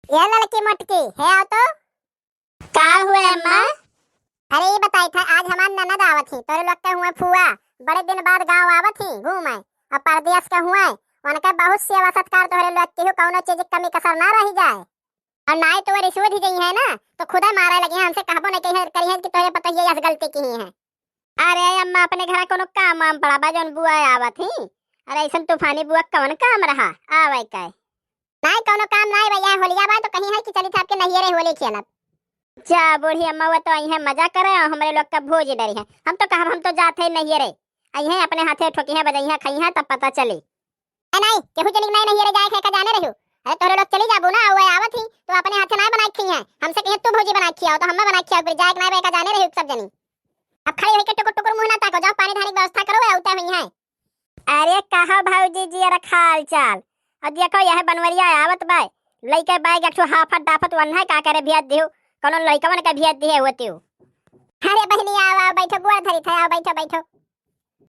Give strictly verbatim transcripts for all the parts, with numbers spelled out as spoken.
ए ललकी मोटकी, हे आओ तो। का हुए अम्मा? अरे ई बताई था, आज हमार ननद आवत ही, तोरे लोग के हुए फुआ, बड़े दिन बाद गाँव आवत ही घूमे, और परदेस के हुए, उनके बहुत सेवा सत्कार तोहरे लोग की हो, कौनो चीज की कमी कसर ना रही जाए। और नाई तो वो रिसुआ धी जइहैं ना, तो खुदा मारे लगिहैं, हमसे कहबो नहीं करिहैं, करिहैं कि तोहरे पतोहिए यस गलती किही हैं। अरे अम्मा, अपने घरा कोनो काम वाम पड़ा बा, जौन बुआ आवत ही? अरे ऐसन तूफानी बुआ कौन काम रहा, आवे के? नाई कौनो काम नाई भैया, होलिया बा तो कहिहैं कि चली था आपके नहियरे होली खेलब। जा बूढ़ी अम्मा, वो तो अइहैं मजा करे और हमरे लोग का भोज डरिहैं। हम तो कहब हम तो जात है नहियरे, अइहैं अपने हाथे ठोकिहैं, बजइहैं, खइहैं, तब पता चली। ए नाई, केहू जनी के नाई नहियरे जाए के का जाने रहियो। अरे तोहरे लोग चली जाबू ना, वो आवत ही, तो अपने हाथे नाई बनाए के खइहैं। हमसे कहिहैं तू भौजी बनाए के खियाओ, तो हम्मे बनाए के खियाओ, फिर जाए के नाई बा का जाने रहियो सब जनी। अब खड़ी होइके टुकुर टुकुर मुँह ना ताको, जाओ पानी धानी के व्यवस्था करो, वो आवते हुइहैं। अरे कहो भौजी जी, अरे का हाल चाल? अब देखो यह बनवरिया आवत बा, लइके बैग एक ठो हाफत डाफत वन्है का करे भियत दिहु, कौनो लइकवन के भियत दिहे होतिउ। अरे बहिनी आओ, आओ, बैठो, गोड़ धरी था, आओ बैठो, बैठो।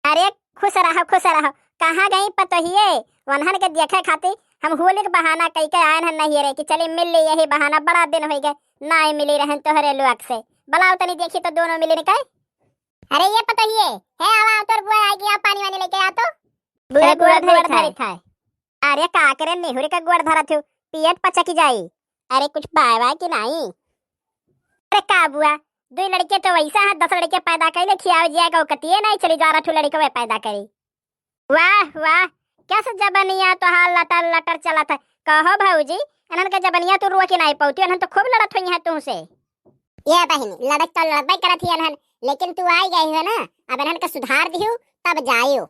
अरे खुश रहो, खुश रहो। कहाँ गई पतोहिए? वनहन के देखे खातिर हम होली के बहाना कई के आयन हन नहियरे कि चली मिल ली, यही बहाना बड़ा दिन होइ गए, नाई मिली रहन तोहरे लोग से। बुलाओ तनी देखी तो दोनों मिलिन के। अरे ये पतोहिए, हे आवा, तोर बुआ आएगी, आ पानी वानी लेके आ तो। बुआ, अरे बुआ, बुआ, गोड़ धरी था। अरे का करे निहुर के गोड़ धरत हो, पियत पचकी जाई। अरे कुछ पाए वाए कि नाई? अरे का बुआ, दुई लड़के तो वैसा है, दस लड़के पैदा कैले, खियावे जिया का औकतिये नाई, चली जा रहा ठू लड़के वह पैदा करी। वाह वाह, क्या से जबनिया तोहार लटर लटर चलत है। कहो भौजी, इन्हन के जबनिया तू रोक के नाई पौती, इन्हन तो खूब लड़त हुई है तुमसे। ये बहिनी, लड़त तो लड़बे करत ही इन्हन, लेकिन तू आई गई हो ना, अब इन्हन के सुधार दिहू, तब जाइयो।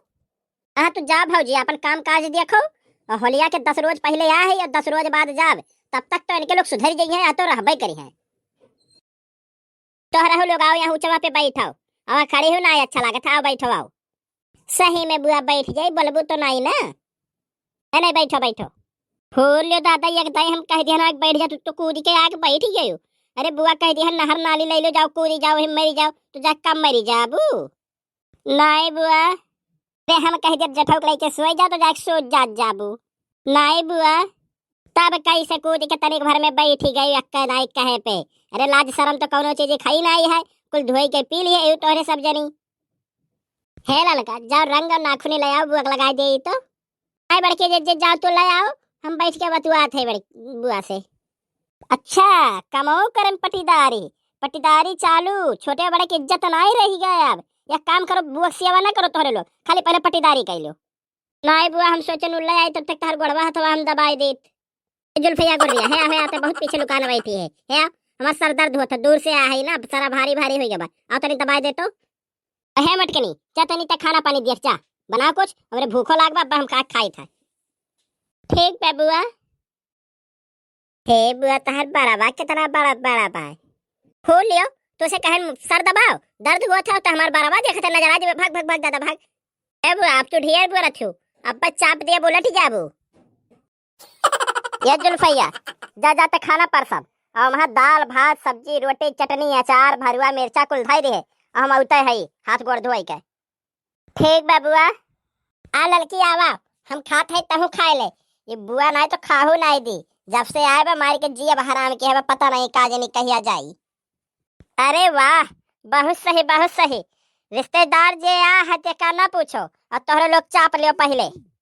हाँ, तू जा भौजी, अपन काम काज देखो, और होलिया के दस रोज पहले आ है या दस रोज बाद जाब, तब तक तो इनके लोग सुधर जाइए या तो रहबे करी हैं। तोहरहु लोग आओ, यहाँ ऊंचवा पे बैठो, और खड़ी हो ना अच्छा लागत है, आओ बैठो, आओ। सही में बुआ बैठ जाई, बोलबू तो नाई ना? ए, नहीं, बैठो, बैठो। हो लो दादा, एक दाई हम कह दिया ना, बैठ जा, तू तो कूद के आके बैठ गयो। अरे बुआ कह दिया, नहर नाली ले लो, जाओ कूदी जाओ, वही मरी जाओ, तो जा कम मरी जाबू। नाई बुआ, अरे हम कह दिया जेठौक लेके सोई जाओ, तो जाके सो जात जाबू। नाई बुआ, तब कैसे कूद के तनिक भर में बैठी गई अक्का नाई कहे पे। अरे लाज शरम तो कौनो चीज खाई नाई है, कुल धोई के पी लिए यू तोहरे सब जनी। हे ललका, जाओ रंग और नाखूनी ले आओ, बुआ के लगाई दे तो। आई बड़के जे, जे जाओ तो ले आओ, हम बैठ के बतुआत है बड़-, बुआ से। अच्छा, कमाओ करम पटीदारी, पटीदारी चालू, छोटे बड़े के इज्जत नाई रही गए अब। एक काम करो, बुआ के सेवा ना करो तोहरे लोग, खाली पहले पटीदारी कर लो। नाई बुआ, हम सोचन उल्ला आई तब तक तहर गोड़वा हथवा हम दबाई देत। जुल्फिया गुर्रिया, हे, हे, आते बहुत पीछे लुकान बैठी है। हे, हमार सर दर्द होत है, दूर से आ है ना, सारा भारी भारी हो गया बा। आओ तनी दबाई दे तो। हे मटकनी, जा तनी ते खाना पानी दिया, जा। बनाओ कुछ, हमरे भूखो लाग बा, हम का खाई था। ठीक बा बुआ। हे बुआ, तहर बड़वा कितना बड़ा, बड़ा बा। हो लियो, तो से कहन सर दबाओ, दर्द हुआ था तो हमार बड़वा देखते नजर आ जावे, भाग, भाग, भाग, दादा, भाग। ए बुआ, आप तो ढेर बोलत हो, अब बस चाप दिया, बोलत ही जाबो। ये जुल्फैया, जा, जा ते खाना परसब, और वहाँ दाल, भात, सब्जी, रोटी, चटनी, अचार, भरुआ, मिर्चा कुल धई दे, और हम औते हई, हाथ गोड़ धोई के। ठीक बा बुआ। आ ललकी आवा, हम खात है तहू खाए ले। ये बुआ नाई तो खाहू नाई दी। जब से आए बा मार के जिया बा हराम के हवा, पता नहीं का जनी कहिया जाई। अरे वाह, बहुत सही, बहुत सही। रिश्तेदार जे आ है ते का ना पूछो, और तोहरे लोग चाप लियो पहले।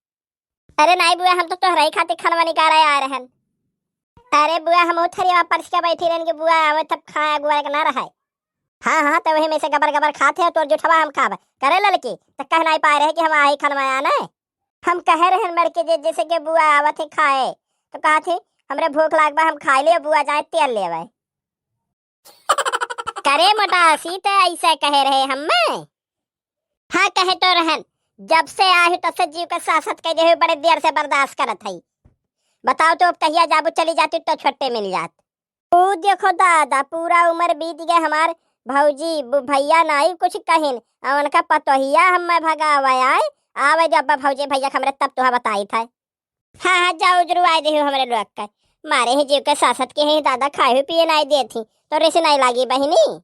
अरे नाई बुआ, हम तो तोहरे ही खातिर खनवा निकाले आ रहन। अरे बुआ, हम थरिया परस के बैठी रहन कि बुआ आवे तब खाए गुआए के ना रहे। हाँ, हाँ, तो वही में से गबर गबर खात है, तोर जुठवा हम खाब। करे ललकी, तो कह नाई पाए रहे कि हम आही खनवा आने। हम कहे रहन मर के जे, जैसे कि बुआ आवत है खाए, तो कहत है, "हमरे भूख लाग बा, हम खाए ले, बुआ जाए तेल लेवे।" करे मोटासी, तो ऐसे कहे रहे हमें? हाँ, कहे तो रहन, जब से आए हो तब से जीव के सासत कह दे हो, बड़े देर से बर्दाश्त करत है। बताओ तो अब कहिया जाबू, चली जाती तो छोटे मिल जात। ओ देखो दादा, पूरा उम्र बीत गए हमार भौजी, बु-, भैया नाई कुछ कहिन, और उनका पतोहिया हमें भगावे आए, आवे दे अब्बा भौजी भैया के हमरे तब तुहा बताई था। हाँ, हाँ, जाओ उजरू आए देहु हमरे लोग का। मारे ही जीव के सासत के ही दादा खाए हुए पिए नाई देत ही, तो रेसे नाई लागी बहिनी।